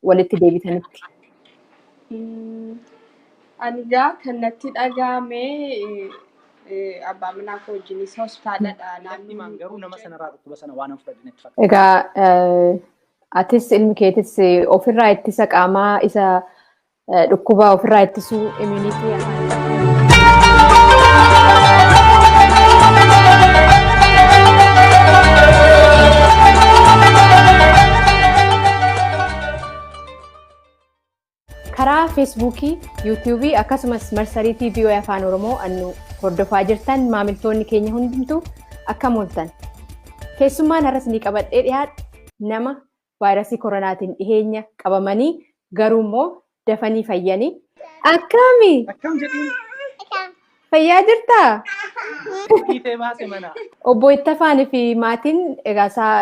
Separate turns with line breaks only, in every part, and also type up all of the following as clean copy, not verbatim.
Walitti deebitanitti.
Ani egaa kan natti dhaga'ame abbaa manaa koo wajjinis hospitaaladha.
Naannoo garuu nama sanarraa dhukkuba sana waan hin fudhadhin itti fakkaata.
Egaa atis ilmi keetis ofirraa ittisa qaamaa isa dhukkuba ofirraa ittisuu immunity. Karaa Feesbuukii, Yuutuubii akkasumas marsariitii VOA Afaan Oromoo annu hordofaa jirtan maamiltoonni keenya hundumtuu akkam ooltan. Keessummaan har'as ni qabadhee dhiyaadhe nama vaayirasii koronaatiin dhiheenya qabamanii garuu immoo dafanii fayyanii. Akkami?
Akkam jedhiin?
Fayyaa jirtaa?
Dhiitee baase mana.
Obbo Ittafaanii fi maatiin egaa isaa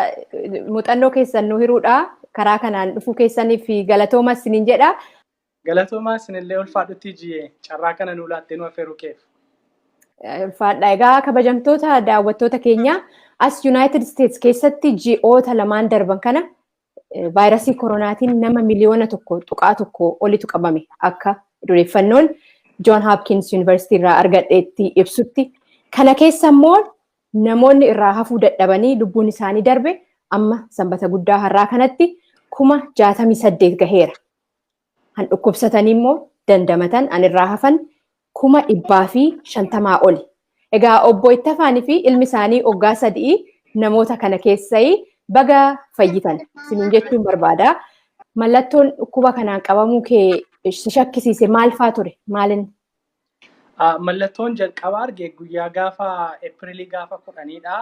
muuxannoo keessan nu hiruudha. Karaa kanaan dhufuu keessanii fi galatoomaa isiniin jedha.
Galatoomaa isinillee ulfaadhutti ji'ee carraa kana nuu laattee nu affeeruu keef.
Ulfaadha. Egaa kabajamtoota daawwattoota keenya as United States keessatti ji'oota lamaan darban kana vaayirasii koronaatiin nama 1.1 miliyoona olitu qabame akka odeeffannoon John Hopkins University irraa argadheetti ibsutti. Kana keessa immoo namoonni irraa hafuu dadhabanii lubbuun isaanii darbe amma Sanbata guddaa har'aa kanatti 68,000 gaheera. Han dhukkubsatanii immoo dandamatan an irraa hafan 150,000 oli. Egaa obbo Ittafaanii fi ilmi isaanii waggaa 3 namoota kana keessaa baga fayyitan isiniin jechuun barbaada. Mallattoon dhukkuba kanaan qabamuu kee si shakkisiise maal faa ture? Maalin?
Mallattoon jalqaba arge guyyaa gaafa Eepiriilii gaafa 10dha.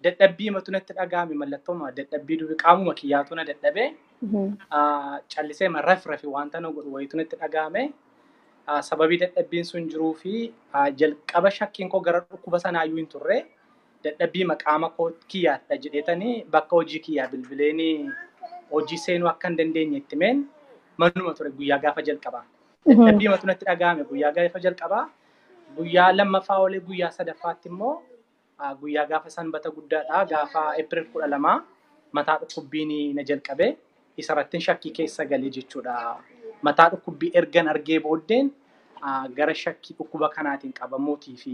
Dadhabbii matu natti dhaga'ame, mallattooma dadhabbii dubi qaamuma kiyyaatu na dadhabe. Callisee raf rafi wanta na godhu wayitu natti dhaga'ame. Sababii dadhabbiin sun jiruu fi jalqaba shakkiin koo gara dhukkuba sanaayyuu hin turre. Dadhabbii qaama koo kiyyaadha jedheetanii bakka hojii kiyyaa bilbileen hojii seenuu akka hin dandeenye itti himeen manuma ture guyyaa gaafa jalqabaa. Dadhabbii matu natti dhaga'ame guyyaa gaafa jalqabaa. Guyyaa lammaffaa olee guyyaa sadaffaatti immoo guyyaa gaafa Sanbata guddaadha. Gaafa Eepiriil 12 mataa dhukkubbiin na jalqabe. Isarrattiin shakkii keessa galee jechuudha. Mataa dhukkubbii ergan argee booddeen gara shakkii dhukkuba kanaatiin qabamuutii fi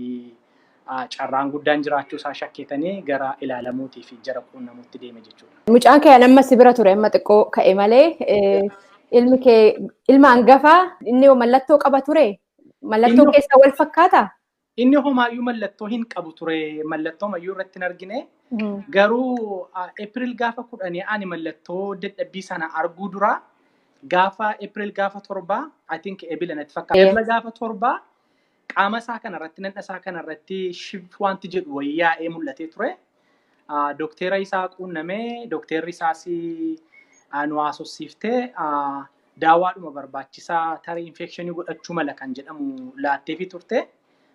carraan guddaan jiraachuu isaa shakkeetanii gara ilaalamuutii fi jara quunnamuutti deeme jechuudha.
Mucaan kee amma si bira ture, amma xiqqoo ka'e malee, ilmi kee ilma hangafaa inni mallattoo qaba ture? Mallattoon keessaa wal fakkaataa?
Inni homaayyuu mallattoo hin qabu ture. Mallattoo mayyuu irratti hin argine. Garuu Eepiriil gaafa 10 ani mallattoo dadhabbii sana arguu dura gaafa Eepiriil gaafa 7, I think ebila natti fakkaata. Ebila gaafa 7 qaama isaa kanarratti, nadha isaa kanarratti shif wanti jedhu wayii yaa'ee mul'atee ture. Dookteera isaa quunnamee, dookteerri isaas nu haasofsiiftee daawaadhuma barbaachisaa tarii infekshinii godhachuu mala kan jedhamu laatteefii turte.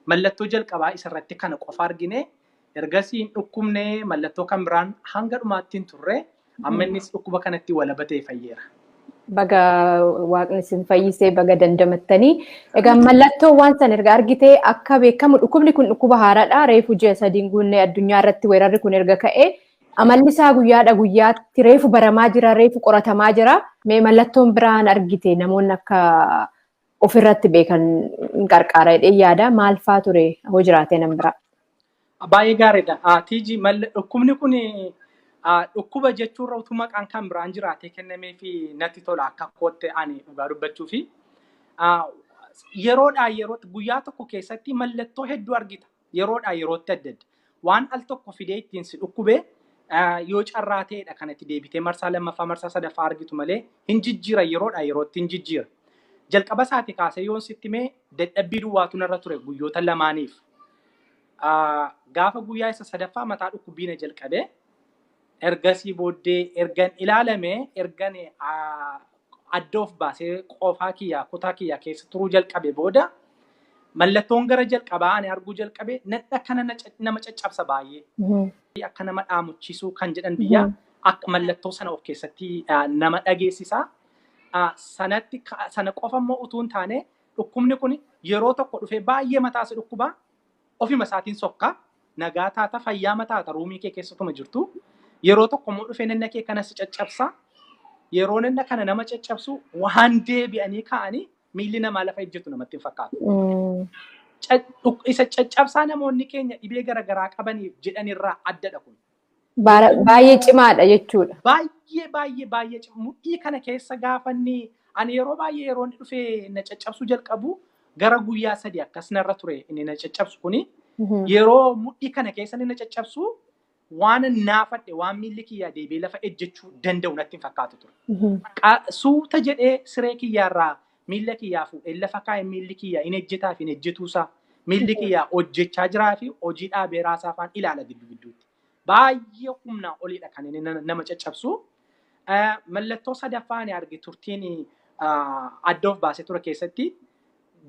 Mallattoo jalqabaa isarratti kana qofa argine. Ergasii hin dhukkubne, mallattoo kan biraan hanga dhumaatti hin turre. Amma innis dhukkuba kanatti walaba ta'e fayyeera.
Baga Waaqni isin fayyisee, baga dandamattanii. Egaa mallattoo waan san erga argitee, akka beekamu dhukkubni kun dhukkuba haaraadha. Reefu ji'a 3 guunnee addunyaa irratti weerarri kun erga ka'e, amalli isaa guyyaadha guyyaatti reefu baramaa jira, reefu qoratamaa jira. Mee mallattoon biraan argite namoonni akka ofirratti beekan hin qarqaara jedhee yaada. Maal faa ture hoo jiraate nan biraa?
Baay'ee gaariidha. Tiiji, dhukkubni kun dhukkuba jechuurra utuu maqaan kan biraan jiraatee kennamee fi natti tola akka kootte ani dhugaa dubbachuu fi yeroodhaa yerootti guyyaa tokko keessatti mallattoo hedduu argita. Yeroodhaa yerootti adda adda. Waan al tokko fidee ittiin si dhukkube yoo carraa ta'edha kanatti deebitee marsaa lammaffaa, marsaa sadaffaa argitu malee hin jijjiira, yeroodhaa yerootti hin jijjiira. Jalqaba isaati kaasee yoon sitti himee, dadhabbii duwwaatu narra ture guyyoota lamaaniif. Gaafa guyyaa isa sadaffaa mataa dhukkubbii na jalqabe. Ergasii booddee ergan ilaalame, ergan adda of baasee qofaa kiyyaa kutaa kiyyaa keessa turuu jalqabe booda, mallattoon gara jalqabaa ani arguu jalqabe nadha kana nama caccabsa baay'ee. Akka nama dhaamuchisuu kan jedhan biyya akka mallattoo sana of keessatti nama dhageessisa. Sanatti sana qofa immoo utuu hin taane, dhukkubni kun yeroo tokko dhufee baay'ee mataa si dhukkuba, ofima isaatiin sokka, nagaa taata, fayyaa mataata, ruumii kee keessatuma jirtu. Yeroo tokko immoo dhufee nanna kee kana si caccabsa. Yeroo inni kana nama caccabsu waan deebi'anii ka'anii miilli namaa lafa ejjetu namatti hin fakkaatu. Isa caccabsaa namoonni keenya dhibee garaagaraa qabaniif jedhanirraa addadha kun.
Baay'ee cimaadha jechuudha.
Baay'ee baay'ee baay'ee mudhii kana keessa gaafanni ani yeroo baay'ee yeroo inni dhufee na caccabsuu jalqabu gara guyyaa 3 akkas narra ture inni na caccabsu kuni. Yeroo mudhii kana keessa inni na caccabsu waan naafadhe waan miilli kiyyaa deebi'ee lafa ejjechuu danda'u natti hin fakkaatu ture. Suuta jedhee siree kiyyaarraa miilla kiyyaa fuudhee lafa kaa'e miilli kiyyaa hin ejjetaa fi hin ejjetuusaa miilli kiyyaa hojjechaa jiraa fi hojii dhaabee raasaa afaan ilaala gidduu gidduutti. Baay'ee humnaa oliidha kan inni nama caccabsu. Mallattoo sadaffaa ani arge turtiin adda of baasee ture keessatti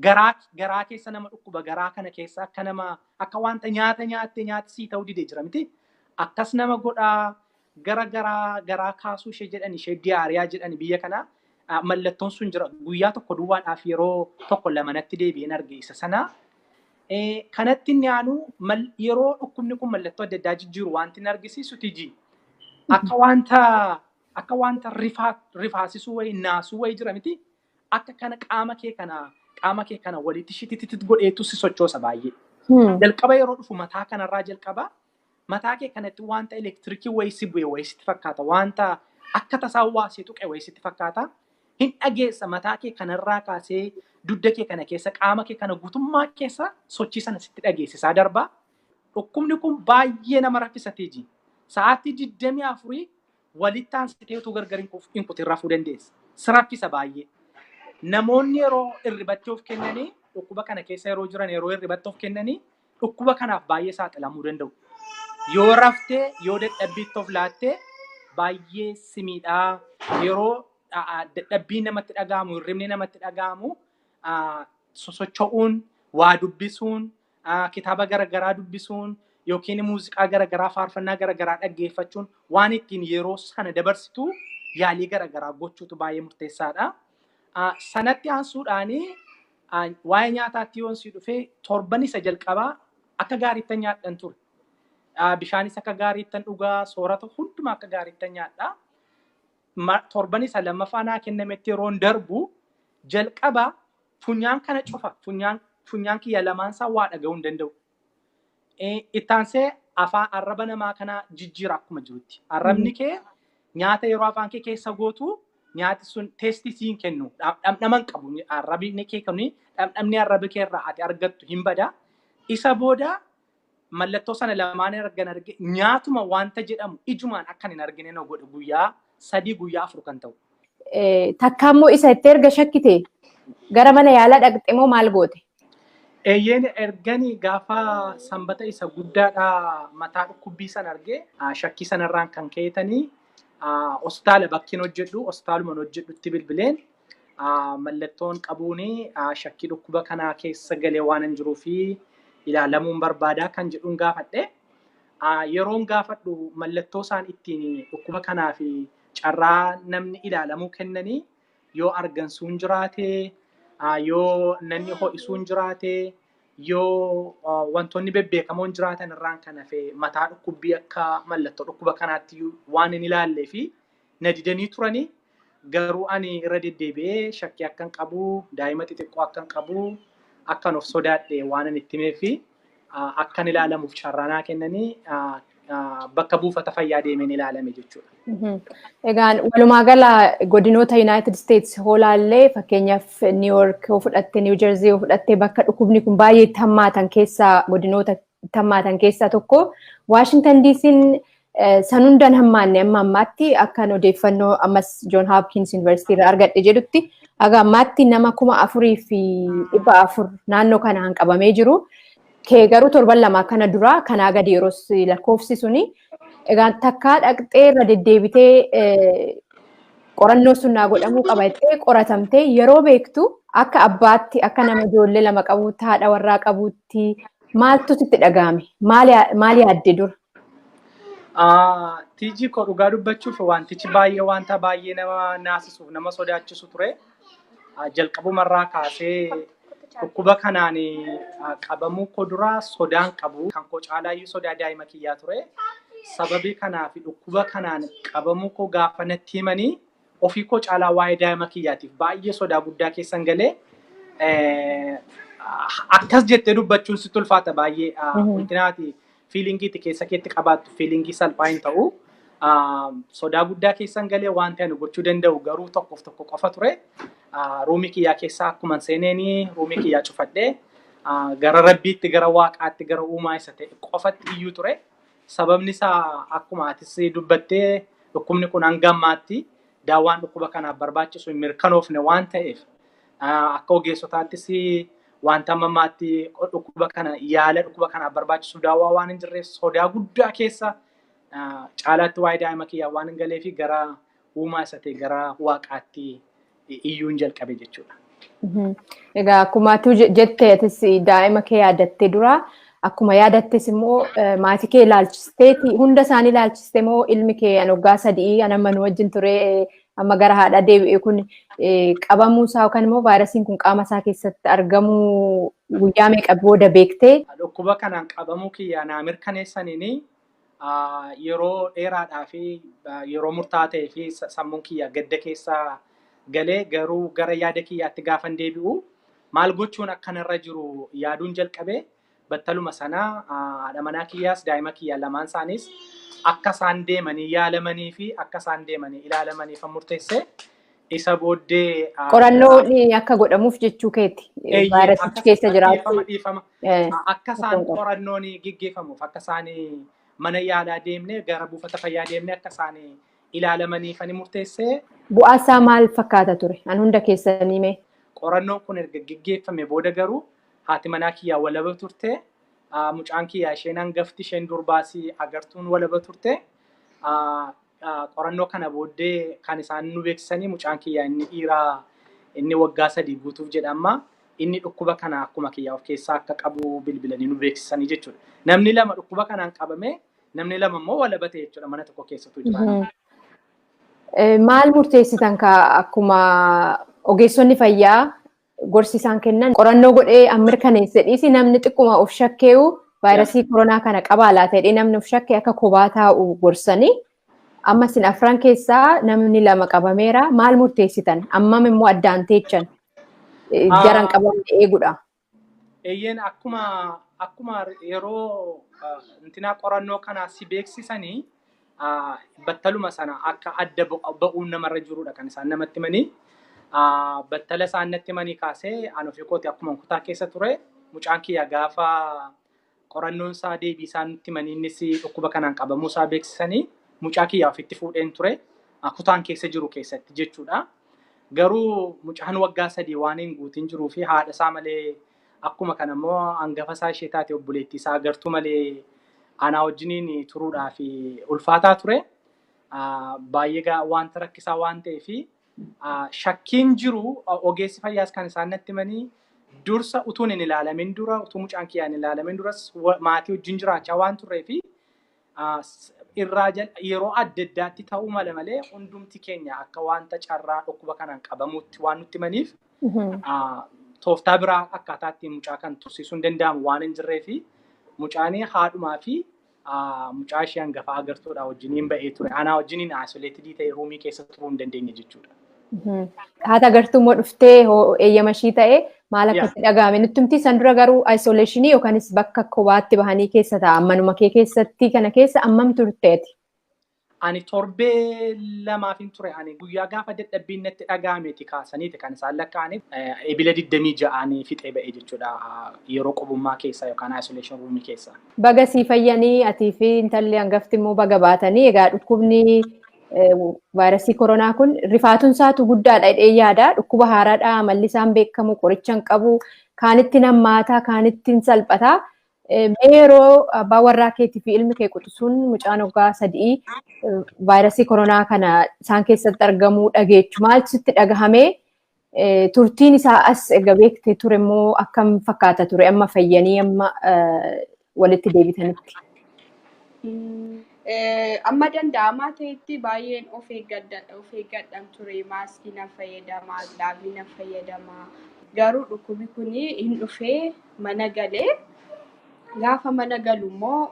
garaa keessa nama dhukkuba garaa kana keessa akka nama akka wanta nyaata nyaattee nyaati sii ta'uu didee jira miti. Akkas nama godhaa gara garaa kaasuu ishee jedhan ishee diyaariyaa jedhan biyya kanaa mallattoon sun jira. Guyyaa tokko duwwaadhaaf yeroo tokko lamanatti deebi'een arge isa sana. Kanatti inni aanu yeroo dhukkubni kun mallattoo adda addaa jijjiiru wanti inni argisiisu tiji. Akka wanta rifaasisuu wayii naasuu wayii jira miti. Akka kana qaama kee kana walitti shitititit godheetu si sochoosa baay'ee. Jalqaba yeroo dhufu mataa kanarraa jalqaba. Mataa kee kanatti wanta elektirikii wayii si bu'e wayii sitti fakkaata. Wanta akka tasaa waa si tuqe wayii sitti fakkaata. Hin dhageessa mataa kee kanarraa kaasee dugda kee kana keessa qaama kee kana guutummaa keessa sochii sana sitti dhageessisaa darba. Dhukkubni kun baay'ee nama raffisa tiji. Sa'aatii 24 walitti aansitee utuu gargar hin kutin rafuu dandeessa. Si raffisa baay'ee. Namoonni yeroo hirribatti of kennanii dhukkuba kana keessa yeroo jiran yeroo hirribatti of kennanii dhukkuba kanaaf baay'ee saaxilamuu danda'u. Yoo raftee yoo dadhabbiitti of laattee baay'ee si miidhaa. Yeroo dadhabbiin namatti dhaga'amu, hirribni namatti dhaga'amu, sosocho'uun, waa dubbisuun, kitaaba garaagaraa dubbisuun yookiin muuziqaa garaagaraa, faarfannaa garaagaraa dhaggeeffachuun waan ittiin yeroo sana dabarsitu yaalii garaagaraa gochuutu baay'ee murteessaadha. Sanatti aansuudhaan waa'ee nyaataatti yoon si dhufee torban isa jalqabaa akka gaariittan nyaadhan ture. Bishaanis akka gaariittan dhugaa, soorata hundumaa akka gaariittan nyaadha. Torban isa lammaffaa naa kennametti yeroon darbu jalqaba funyaan kana cufa. Funyaan kiyya lamaansaa waa dhaga'uu hin danda'u. Ittaansee afaan arraba namaa kana jijjiira akkuma jirutti. Arrabni kee nyaata yeroo afaan kee keessa gootu nyaati sun teestii siin kennu dhamdhama hin qabu. Arrabni kee kuni dhamdhamni arraba kee irraa ati argattu hin bada. Isa booda mallattoo sana lamaan argan arge nyaatuma wanta jedhamu ijumaan akkan hin argine na godhe guyyaa 3 guyyaa 4 kan ta'u.
Takka immoo isa itti erga shakkite gara mana yaalaa dhaqxe moo maal goote?
Eeyyeen erganii gaafa sanbata isa guddaadha mataa dhukkubbii sana arge shakkii sanarraan kan ka'etanii hospitaala bakkiin hojjedhu hospitaalumaan hojjedhutti bilbileen mallattoon qabuuni shakkii dhukkuba kanaa keessa galee waan hin jiruu fi ilaalamuun barbaadaa kan jedhuun gaafadhe. Yeroon gaafadhu mallattoo isaan ittiin dhukkuba kanaa fi carraa namni ilaalamuu kennanii yoo argansuun jiraate, yoo namni ho'isuun jiraate, yoo wantoonni bebbeekamoon jiraatan irraan kan hafe mataa dhukkubbii akka mallattoo dhukkuba kanaatti waan hin ilaallee fi na didanii turanii garuu ani irra deddeebi'ee shakkii akkan qabu, daa'ima xixiqqoo akkan qabu, akkan of sodaadhe waan ani itti himee fi akkan ilaalamuuf carraa naa kennanii bakka buufata fayyaa deemeen ilaalame jechuudha.
Egaan walumaa gala godinoota United States hoolaallee fakkeenyaaf New York yoo fudhatte, New Jersey yoo fudhatte bakka dhukkubni kun baay'ee itti hammaatan keessaa godinoota itti hammaatan keessaa tokko Washington DC'n san hundaan hammaanne amma ammaatti akkan odeeffannoo ammas John Hopkins University irraa argadhe jedhutti haga ammaatti nama 4,400 naannoo kanaan qabamee jiru. Kee garuu torban lama kana dura kanaa gadi yeroo lakkoofsi suni egaa takkaa dhaqxee irra deddeebitee qorannoo sun naa godhamuu qaba jettee qoratamtee yeroo beektu akka abbaatti akka nama ijoollee lama qabuutti haadha warraa qabuutti maaltu sitti dhaga'ame? Maal yaadde dura?
Tiijii koo dhugaa dubbachuuf wantichi baay'ee wanta baay'ee nama naasisuuf nama sodaachisu ture. Jalqabumarraa kaasee dhukkuba kanaan qabamuu koo dura sodaan qabu. Kan koo caalaayyuu sodaa daa'ima kiyyaa ture. Sababii kanaaf dhukkuba kanaan qabamuu koo gaafa natti himanii Ofii koo caalaa waa'ee daa'ima kiyyaatiif baay'ee sodaa guddaa keessan galee akkas jettee dubbachuun sitti ulfaata baay'ee. Wantinaati feelingiitti keessa keetti qabaattu feelingii salphaa hin ta'u. Sodaa guddaa keessan galee wanti ani gochuu danda'u garuu tokkoof tokko qofa ture. Ruumii kiyyaa keessaa akkuma seeneenii ruumii kiyyaa cufadhee gara rabbiitti, gara waaqaatti, gara uumaa isa ta'e qofatti iyyuu ture. Sababni isaa akkuma atis dubbattee dhukkubni kun hanga ammaatti daawwaan dhukkuba kanaaf barbaachisu hin mirkanoofne waan ta'eef akka ogeessotaattis wanta amma ammaatti dhukkuba kana yaala dhukkuba kanaaf barbaachisu daawwaa waan hin jirreef sodaa guddaa keessa caalaatti waa'ee daa'ima kiyyaa waan hin galee fi gara uumaa isa ta'e gara waaqaatti iyyuun jalqabe jechuudha.
Egaa akkuma ati jette atis daa'ima kee yaadattee dura akkuma yaadattes immoo maatii kee ilaalchisteeti hunda isaanii ilaalchiste moo ilmi kee an waggaa 3 an amma nu wajjin ture amma gara haadhaa deebi'e kun qabamuu isaa yookaan immoo vaayirasiin kun qaama isaa keessatti argamuu guyyaa meeqa booda beektee?
Dhukkuba kanaan qabamuu kiyya naa mirkaneessaniini yeroo dheeraadhaa fi yeroo murtaa'aa ta'ee fi sammuun kiyya gadda keessa galee garuu gara yaada kiyyaatti gaafan deebi'u maal gochuun akkanarra jiru yaaduun jalqabe. Battaluma sanaa haadha manaa kiyyaas daa'ima kiyyaa lamaan isaaniis akka isaan deemanii yaalamanii fi akka isaan deemanii ilaalamaniif murteesse. Isa booddee
Qorannoon akka godhamuuf jechuu keeti. Vaayirasichi keessa jiraachuu.
Dhiifama. Akka isaan qorannoon geggeeffamuuf akka isaan mana yaalaa deemne gara buufata fayyaa deemne akka isaan ilaalamaniif ani murteesse.
Bu'aa isaa maal fakkaata ture? An hunda keessanii mee?
Qorannoon kun erga geggeeffame booda garuu haati manaa kiyyaa walaba turte. Mucaan kiyyaa isheen hangafti isheen durbaasii agartuun walaba turte. Qorannoo kana booddee kan isaan nu beeksisanii mucaan kiyyaa inni dhiiraa inni waggaa 3 guutuuf jedhama. Inni dhukkuba kana akkuma kiyyaa of keessaa akka qabu bilbilanii nu beeksisanii jechuudha. Namni lama dhukkuba kanaan qabame namni lama immoo walaba ta'e jechuudha mana tokko keessattuu jiraatan.
Maal murteessitan akkuma ogeessonni fayyaa gorsi isaan kennan qorannoo godhee an mirkaneesse dhiisi namni xiqquma of shakkeeyu vaayirasii koronaa kana qabaa laata jedhee namni of shakkee akka kophaa taa'u gorsanii amma isin afran keessaa namni 2 qabameera maal murteessitan ammam immoo addaan teechan jaran qabamne eeguudha.
Eeyyeen akkuma yeroo intinaa qorannoo kanaa si beeksisanii battaluma sana akka adda ba'uun namarra jirudha kan isaan namatti himanii. Battala isaan natti himanii kaasee an ofii kooti akkuma kutaa keessa ture mucaan kiyya gaafa qorannoon isaa deebii isaan nutti himanii innis dhukkuba kanaan qabamuu isaa beeksisanii mucaa kiyya ofitti fuudheen ture kutaan keessa jiru keessatti jechuudha. Garuu mucaan waggaa 3 waan hin guutin jiruu fi haadha isaa malee akkuma kana immoo hangafa isaa ishee taate obboleettii isaa agartuu malee anaa wajjiniin turuudhaa fi ulfaataa ture. Baay'ee wanta rakkisaa waan ta'eef shakkiin jiru ogeessi fayyaas kan isaan natti himanii dursa utuun hin ilaalamin dura utuu mucaan kiyyaa hin ilaalamin duras maatii wajjin jiraachaa waan turree fi irraa yeroo adda addaatti ta'uu mala malee hundumti keenya akka wanta carraa dhukkuba kanaan qabamuutti waan nutti himaniif tooftaa biraa akkaataa ittiin mucaa kan tursiisuu hin danda'amu waan hin jirree fi mucaan haadhumaa fi mucaa ishee hangafaa agartuudha wajjiniin ba'ee ture. Anaa wajjiniin isoleetidii ta'e ruumii keessa turuu hin dandeenye jechuudha.
Haati agartuu immoo dhuftee eeyyama ishii ta'e maal akkatti dhaga'ame nutti himti san dura garuu isoleeshinii yookaanis bakka kophaatti bahanii keessa taa'an manuma kee keessatti kana keessa ammam turteeti?
Ani torbee 2 ture. Ani guyyaa gaafa dadhabbiin natti dhaga'ameeti kaasaniiti kan isaan lakkaa'aniif ebila 26 fixee ba'e jechuudha yeroo qobummaa keessa yookaan isolation roomii keessa.
Baga sii fayyanii atii fi intalli hangafti immoo baga baatanii egaa dhukkubni vaayirasii koronaa kun rifaatuun isaatu guddaadha jedhee yaada. Dhukkuba haaraadha amalli isaan beekamu qoricha hin qabu kaanitti hammaataa kaanitti hin salphataa. Mee yeroo abbaa warraa keetii fi ilmi kee quxisuun mucaan waggaa 3 vaayirasii koronaa kana isaan keessatti argamuu dhageechu maaltu sitti dhagahamee turtiin isaa as erga beektee ture immoo akkam fakkaata ture amma fayyanii amma walitti deebitanitti?
Amma danda'amaa ta'etti baay'een of eeggadhaan ture. Maaskii nan fayyadamaa, gilaavii nan fayyadamaa. Garuu dhukkubni kun hin dhufee mana galee Gaafa mana galu immoo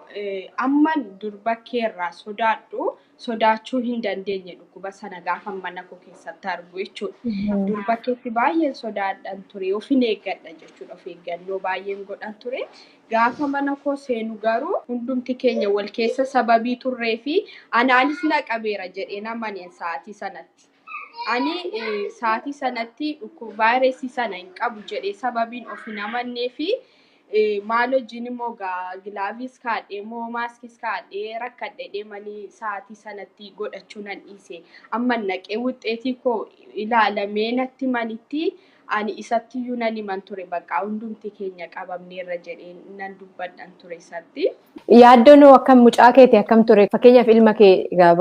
amman dur bakkeerraa sodaadhu sodaachuu hin dandeenye dhukkuba sana gaafa mana koo keessatti argu jechuudha. Dur bakkeetti baay'een sodaadhan ture, ofin eeggadha jechuudha, of eeggannoo baay'een godhan ture. Gaafa mana koo seenu garuu hundumti keenya wal keessa sababii turree fi anaanis na qabeera jedhee amaneen sa'aatii sanatti. Ani sa'aatii sanatti dhukkuba vaayirasii sana hin qabu jedhee sababiin of hin amannee fi maal hojiin immoo gilaavis kaadhee moo maaskis kaadhee rakkadhe deemanii sa'aatii sanatti godhachuu nan dhiise. Amma naqee wuxxeetii koo ilaalamee natti manitti ani isatti iyyuu nan himan ture, bakka hundumti keenya qabamneerra jedhee nan dubbadhan ture isatti.
Yaaddoon akkam mucaa keeti akkam ture? Fakkeenyaaf ilma kee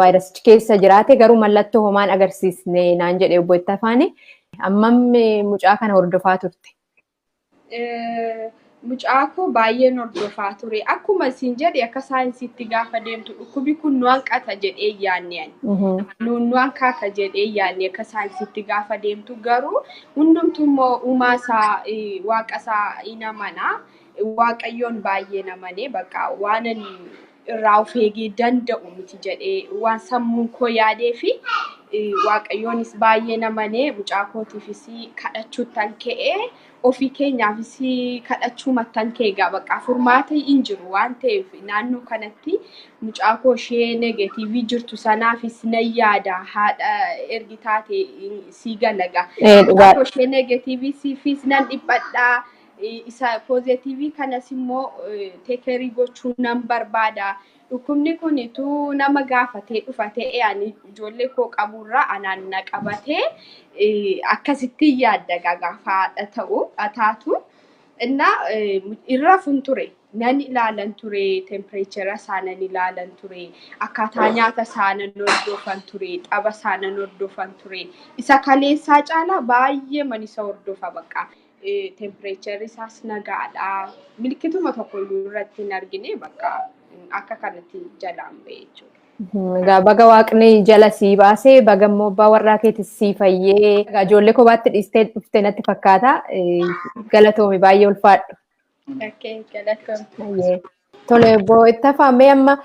vaayirasichi keessa jiraate garuu mallattoo homaan agarsiisne naan jedhe obbo Ittafaani. Ammam mucaa kana hordofaa turte?
Mucaa koo baay'een hordofaa ture. Akkuma isin jedhe akka saayinsiitti gaafa deemtu dhukkubi kun nu hanqata jedhee yaadne ani. Nu hanqata jedhee yaadne akka saayinsiitti gaafa deemtu, garuu hundumtuu immoo uumaa isaa, waaqa isaa hin amana. Waaqayyoon baay'ee amanee bakka waan ani irraa of eegee danda'u miti jedhee waan sammuun koo yaadee fi waaqayyoonis baay'ee amanee mucaa kootiifis kadhachuuttan ka'ee, ofii keenyaafis kadhachuumattan ka'e. Egaa bakka furmaata hin jiru waan ta'eef naannoo kanatti mucaa koo ishee negeetiivii jirtu sanaafis nan yaada, haadha ergi taate sii galaga. Mucaa koo ishee negeetiivii siifis nan dhiphadhaa. Isa poozitiivii kanas immoo take care gochuu nan barbaada. Dhukkubni kun utuu nama gaafatee dhufa ta'e ani ijoollee koo qaburraa anaan na qabatee akkasitti yaadda gaafa haadha ta'u taatu. Innaa irra fun ture. Nan ilaalan ture, tempereechera isaa nan ilaalan ture, akkaataa nyaata isaa nan hordofan ture, tapha isaa nan hordofan ture. Isa kaleessaa caalaa baay'ee man isa hordofa bakka. Tempereecharri isaas nagaadha. Milkituma tokko iyyuu irratti hin argine, bakka akka kanatti jalaan ba'e jechuudha.
Egaa baga waaqni jala sii baasee, baga immoo abbaa warraa keetis sii fayyee. Egaa ijoollee kophaatti dhiistee dhuftee natti fakkaata. Galatoomi, baay'ee ulfaadhu.
Galatoomi.
Tole, obbo Ittafaa, mee amma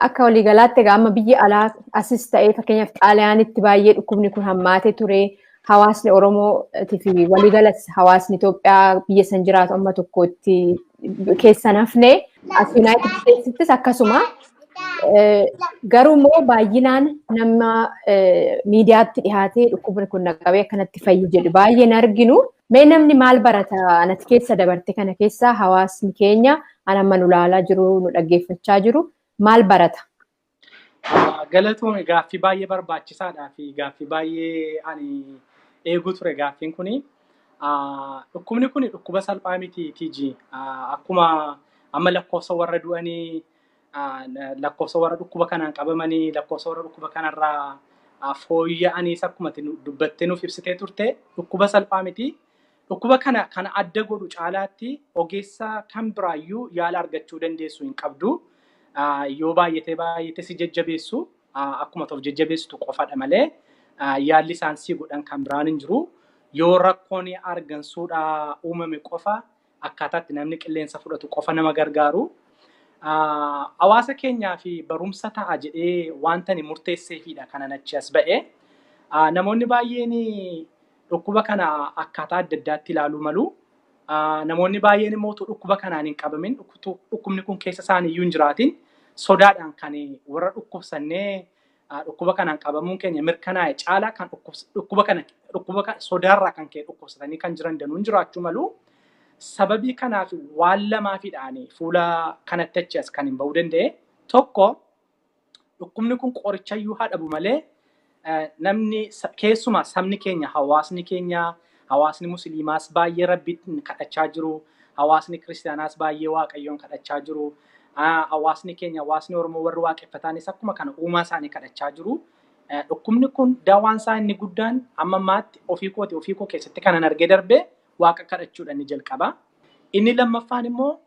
akka waliigalaatti egaa amma biyya alaa asis ta'ee fakkeenyaaf Xaaliyaanitti baay'ee dhukkubni kun hammaatee ture. Hawaasni Oromoo fi waliigalas hawaasni Itoophiyaa biyya san jiraatu amma tokkotti keessan hafne, as Yuunaayitid Isteetsittis akkasuma. Garuu immoo baay'inaan nama miidiyaatti dhiyaatee dhukkubni kun naqabee akkanatti fayyu jedhu baay'een arginu. Mee namni maal barata anatti keessa dabarte kana keessa, hawaasni keenya an amma nu ilaalaa jiru, nu dhaggeeffachaa jiru maal barata?
Galatoome, gaaffii baay'ee barbaachisaadhaa fi gaaffii baay'ee ani eeguu ture gaaffiin kuni. Dhukkubni kun dhukkuba salphaa miti TG. Akkuma amma lakkoofsa warra du'anii, lakkoofsa warra dhukkuba kanaan qabamanii, lakkoofsa warra dhukkuba kanarraa fooyya'aniis akkuma dubbattee nuuf ibsitee turte, dhukkuba salphaa miti. Dhukkuba kana kan adda godhu caalaatti ogeessa kan biraayyuu yaala argachuu dandeessu hin qabdu. Yoo baay'atee baay'atee si jajjabeessu, akkuma ta'u jajjabeessitu qofadha malee yaalli isaan si godhan kan biraan hin jiru. Yoo rakkoon argansuudhaa uumame qofa akkaataatti namni qilleensa fudhatu qofa nama gargaaru. Hawaasa keenyaa fi barumsa ta'a jedhee wanta ani murteesseefidha kanan achi as ba'e. Namoonni baay'een dhukkuba kana akkaataa adda addaatti ilaaluu malu. Namoonni baay'een immoo utuu dhukkuba kanaan hin qabamin, dhukkubni kun keessa isaanii iyyuu hin jiraatin, sodaadhaan kan warra dhukkubsannee dhukkuba kanaan qabamuun keenya mirkanaa'e caalaa kan dhukkuba kana dhukkuba sodaarraa kan ka'e dhukkubsatanii kan jiran danuun jiraachuu malu. Sababii kanaaf waan lamaafidhaan fuula kanatti achi as kan hin ba'uu danda'e. Tokko, dhukkubni kun qorichayyuu haa dhabu malee namni, keessumaa sabni keenya, hawaasni keenya, hawaasni musliimaas baay'ee rabbitti kadhachaa jiru. Hawaasni kiristaanaas baay'ee waaqayyoon kadhachaa jiru. Hawaasni keenya, hawaasni Oromoo warri waaqeffataanis akkuma kana uumaa isaanii kadhachaa jiru. Dhukkubni kun dawaan isaa inni guddaan amma ammaatti ofii kooti ofii koo keessatti kanan argee darbee waaqa kadhachuudha inni jalqaba. Inni lammaffaan immoo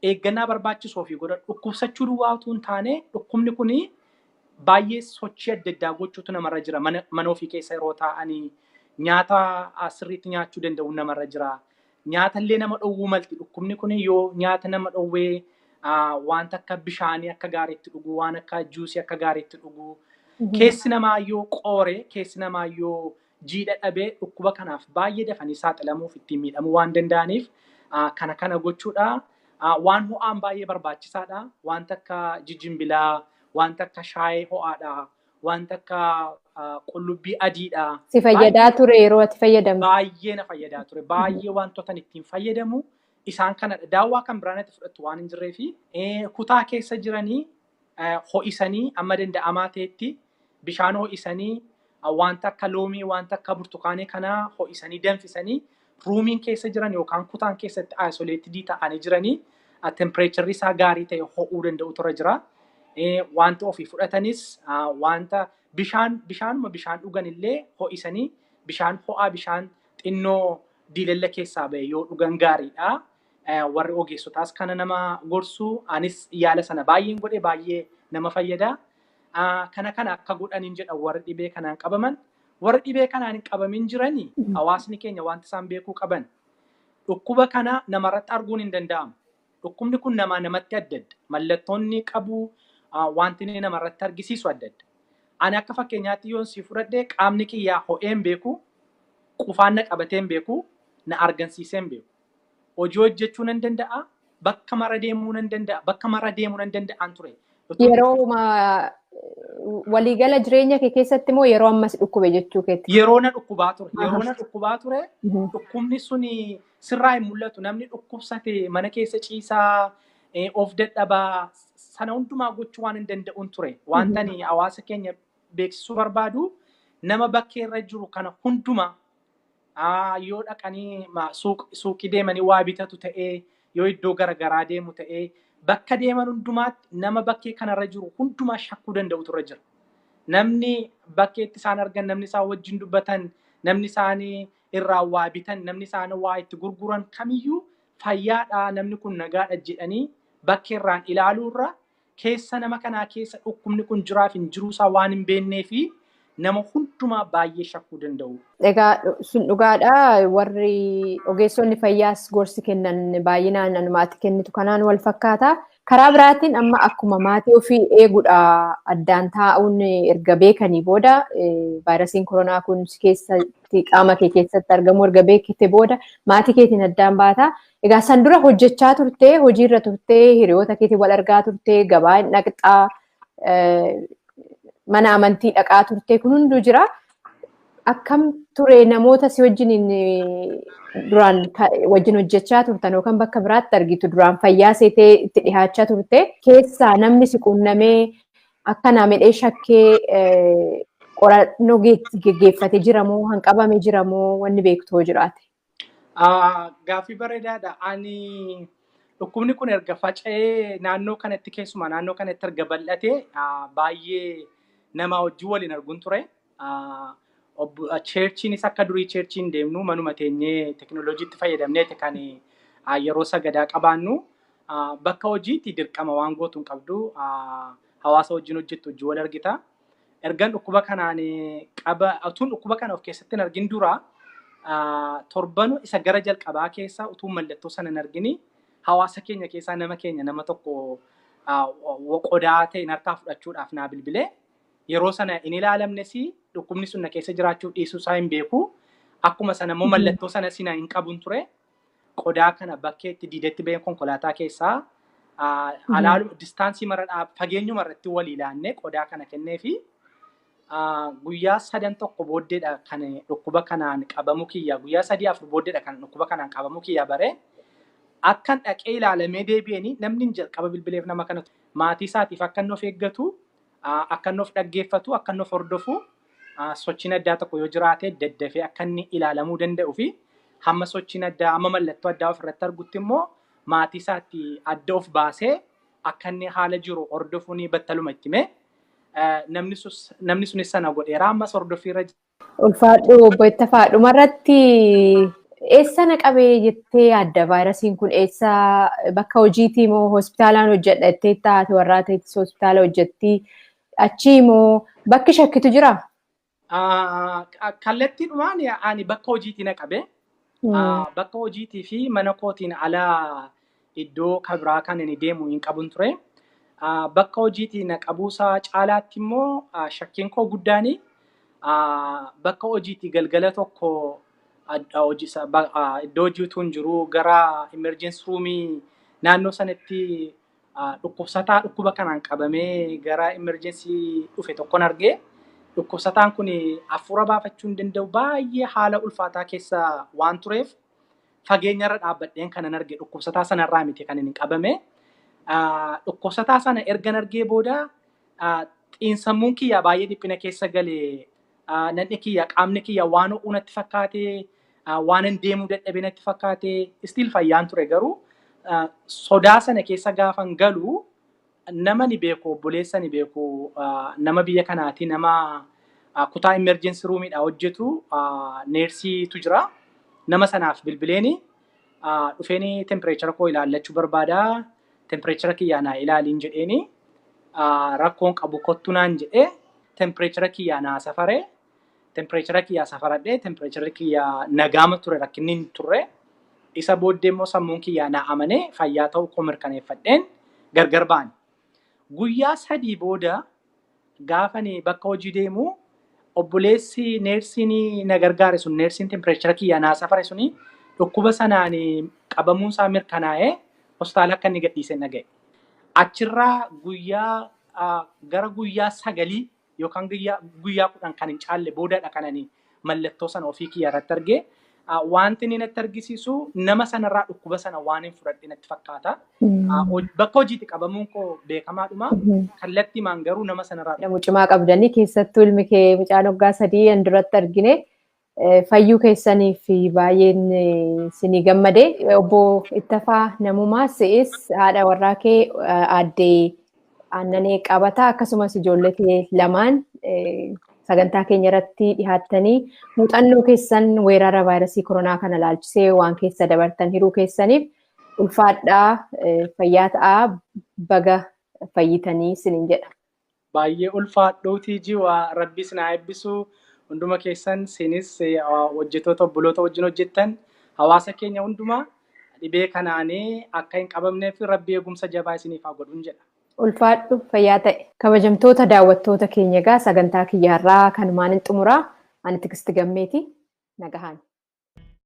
eeggannaa barbaachisu ofii godha. Dhukkubsachuu duwwaa utuu hin taane dhukkubni kun baay'ee sochii adda addaa gochuutu namarra jira. Mana ofii keessa yeroo taa'anii nyaata sirriitti nyaachuu danda'u namarra jira. Nyaatallee nama dhowwuu malti. Dhukkubni kun yoo nyaata nama dhowwee, wanta akka bishaanii akka gaariitti dhuguu, waan akka juusii akka gaariitti dhuguu, keessi namaa yoo qoore, keessi namaa yoo jiidha dhabee, dhukkuba kanaaf baay'ee dafanii saaxilamuuf ittiin miidhamuu waan danda'aniif kana kana gochuudha. Waan ho'aan baay'ee barbaachisaadha. Wanta akka jijimbilaa, wanta akka shaayee ho'aadha, wanta akka qullubbii adiidha.
Si fayyadaa ture yeroo ati fayyadamtu?
Baay'ee na fayyadaa ture. Baay'ee wantoota ittiin fayyadamu isaan kanadha. Daawwaa kan biraan itti fudhattu waan hin jirree fi kutaa keessa jiranii ho'isanii, amma danda'amaa ta'etti bishaan ho'isanii, wanta akka loomii, wanta akka burtukaanii kanaa ho'isanii danfisanii, roomiin keessa jiran yookaan kutaan keessatti isolated ta'anii jiranii tempireecharri isaa gaarii ta'e ho'uu danda'u tura jira. Wanta ofii fudhatanis, wanta bishaan, bishaanuma bishaan dhugan illee ho'isanii, bishaan ho'aa, bishaan xinnoo diilalla keessaa ba'e yoo dhugan gaariidha. Warri ogeessotaas kana nama gorsu, anis yaala sana baay'een godhe, baay'ee nama fayyada. Kana kana akka godhaniin jedha warri dhibee kanaan qabaman. Warri dhibee kanaan hin qabamin jiranii, hawaasni keenya wanta isaan beekuu qaban. Dhukkuba kana namarratti arguun hin danda'amu. Dhukkubni kun namaa namatti adda adda. Mallattoonni qabu, wanti inni namarratti argisiisu adda adda. Ani akka fakkeenyaatti yoon si fudhadhe, qaamni kiyyaa ho'ee hin beeku, qufaan na qabatee hin beeku, na argansiisee hin beeku. Hojii hojjechuu nan danda'a, bakka mara deemuu nan danda'a, bakka mara deemuu nan danda'an ture.
Yeroo waliigala jireenya kee keessatti moo yeroo ammas dhukkube jechuu keetti?
Yeroo na dhukkubaa ture. Yeroo na dhukkubaa ture, dhukkubni suni sirraa hin mul'atu. Namni dhukkubsate mana keessa ciisaa, of dadhabaa, sana hundumaa gochuu waan hin danda'uun ture. Wanta ani hawaasa keenya beeksisuu barbaadu, nama bakkee irra jiru kana hundumaa yoo dhaqanii suuqii deemanii waa bitatu ta'ee, yoo iddoo garaagaraa deemu ta'ee, bakka deeman hundumaatti nama bakkee kanarra jiru hundumaa shakkuu danda'utu irra jira. Namni bakkeetti isaan argan, namni isaan wajjin dubbatan, namni isaanii irraa waa bitan, namni isaan waa itti gurguran kamiyyuu fayyaadha, namni kun nagaadha jedhanii bakkee irraan ilaaluu irra, keessa nama kanaa keessa dhukkubni kun jiraaf hin jiruusaa waan hin beeknee fi nama hundumaa baay'ee shakkuu danda'u.
Egaa sun dhugaadha. Warri ogeessonni fayyaas gorsi kennan baay'inaan anumaatti kennitu kanaan wal fakkaata. Karaa biraatiin amma akkuma maatii ofii eeguudha addaan taa'uun erga beekanii booda, vaayirasiin koronaa kun keessatti qaama kee keessatti argamu erga beekte booda, maatii keetiin addaan baata. Egaa san dura hojjechaa turtee, hojiirra turtee, hiriyoota keetiin wal argaa turtee, gabaa hin dhaqxaa, mana amantii dhaqaa turtee, kun hunduu jira. Akkam ture namoota si wajjin duraan wajjin hojjechaa turtan yookaan bakka biraatti argitu, duraan fayyaa seetee itti dhihaachaa turte keessaa namni si quunnamee akkanaa medhee shakkee qorannoo geggeeffate jira moo, hanqabame jira moo, wanni beektu hoo jiraate?
Gaaffii bareedaadha. Ani dhukkubni kun erga faca'ee naannoo kanatti, keessumaa naannoo kanatti erga bal'atee, baay'ee nama wajjin waliin arguun ture. Churchiinis akka durii churchiin deemnu, manuma teenyee teekinooloojiitti fayyadamneeti kan yeroo sagadaa qabaannu. Bakka hojiitti dirqama waan gootu hin qabdu. Hawaasa wajjin hojjettu wajjin wal argita. Ergan dhukkuba kanaan qaba, utuun dhukkuba kana of keessatti hin argin dura, torbanu isa gara jalqabaa keessa, utuu mallattoo sana hin argini, hawaasa keenya keessaa nama keenya nama tokko qodaa ta'e harkaa fudhachuudhaaf naa bilbilee, yeroo sana hin ilaalamnes, dhukkubni sun na keessa jiraachuu dhiisuu isaa hin beeku. Akkuma sana immoo mallattoo sana sina hin qabun ture. Qodaa kana bakkeetti diidatti bahee konkolaataa keessaa alaalu distance mara fageenyuma irratti walii ilaannee qodaa kana kennee fi guyyaa sadan tokko booddeedha kan dhukkuba kanaan qabamu kiyya, guyyaa 3-4 booddeedha kan dhukkuba kanaan qabamu kiyya bare. Akkan dhaqee ilaalamee deebi'anii, namni jalqaba bilbileef nama kana, maatii isaatiif akka inni of eeggatu, akka inni of dhaggeeffatu, akka inni of hordofu, sochiin addaa tokko yoo jiraate daddafee akka inni ilaalamuu danda'u fi hamma sochiin addaa, hamma mallattoo addaa ofirratti argutti immoo maatii isaatti adda of baasee akka inni haala jiru hordofuun battaluma itti hime. Namni sunis sana godheera, ammas hordoffiirra jira.
Ulfaadhu obbo Ittafaa, dhumarratti eessa na qabee jettee yaadda vaayirasiin kun? Eessa, bakka hojiitii moo, hospitaalaan hojjedha jettee taate, warraa ta'ettis hospitaala hojjetti, achii moo, bakki shakkitu jiraa?
Kallattiidhumaan ani bakka hojiitii na qabee. Bakka hojiitii fi mana kootiin ala iddoo kabiraa kan inni deemu hin qabun ture. Bakka hojiitii na qabuusaa caalaatti immoo shakkiin koo guddaani bakka hojiitii galgala tokko iddoo hojiitu hin jiru gara emergency roomii naannoo sanatti dhukkubsataa dhukkuba kanaan qabamee gara emergency dhufe tokkon argee dhukkubsataan kun hafuura baafachuu hin danda'u baay'ee haala ulfaataa keessa waan tureef fageenyarra dhaabbadheen kanan arge dhukkubsataa sanarraa miti kan inni qabame. Dhukkubsataa sana ergan argee booda xiinsammuun kiyya baay'ee dhiphina keessa galee namni kiyya qaamni kiyya waan ho'uu natti fakkaate waan hin deemuu dadhabe natti fakkaate still fayyaan ture garuu sodaa sana keessa gaafan galu nama ni beeku obboleessa ni beeku nama biyya kanaati nama kutaa emergency roomiidha hojjetu neersiitu jira. Nama sanaaf bilbileeni dhufeeni temperature koo ilaallachuu barbaada. Temperature kiyyaa naa ilaaliin jedheeni rakkoon qabu kottu naan jedhee temperature kiyyaa naa safaree temperature kiyyaa safaradhee temperature kiyyaa nagaama ture rakkinni hin turre. Isa booddee immoo sammuun kiyyaa naa amanee fayyaa ta'uu koo mirkaneeffadheen gargar ba'an. Guyyaa 3 booda gaafani bakka hojii deemu obboleessi neersiin na gargaare sun neersiin temperature kiyyaa naa safare suni dhukkuba sanaan qabamuun isaa mirkanaa'ee hospitaala akka inni gadhiisee dhaga'e. Achirraa guyyaa gara guyyaa 9 yookaan guyyaa 10 kan hin caalle boodadha kanani mallattoo sana ofii kiyyaa irratti argee wanti inni natti argisiisu nama sanarraa dhukkuba sana waan hin fudhadhe natti fakkaata. Bakka hojiitti qabamuun koo beekamaadhuma. Kallattiimaan garuu nama sanarraa.
Nama cimaa qabdanii keessattuu ilmi kee mucaan waggaa 3 an duratti argine fayyuu keessaniif baay'een sinii gammade. Obbo Ittafaa Namumaa si'is haadha warraa kee aaddee Aannanee Qabataa akkasumas ijoollee kee lamaan sagantaa keenya irratti dhihaattanii muuxannoo keessan weerara vaayirasii koronaa kana laalchisee waan keessa dabartan hiruu keessaniif ulfaadhaa fayyaa ta'aa baga fayyitanii sinin jedha.
Baay'ee ulfaadhootii jiwa rabbi isin haa eebbisu hunduma keessan sinis hojjettoota obboloota wajjin hojjettan hawaasa keenya hundumaa dhibee kanaanii akka hin qabamneef rabbi eegumsa jabaa isiniif haa godhuun jedha.
Ulfaadhu fayyaa ta'e. Kabajamtoota daawwattoota keenya egaa sagantaa kiyyaarraa kanumaan hin xumuraa. Ani Tigisti Gammeeti. Nagahaan.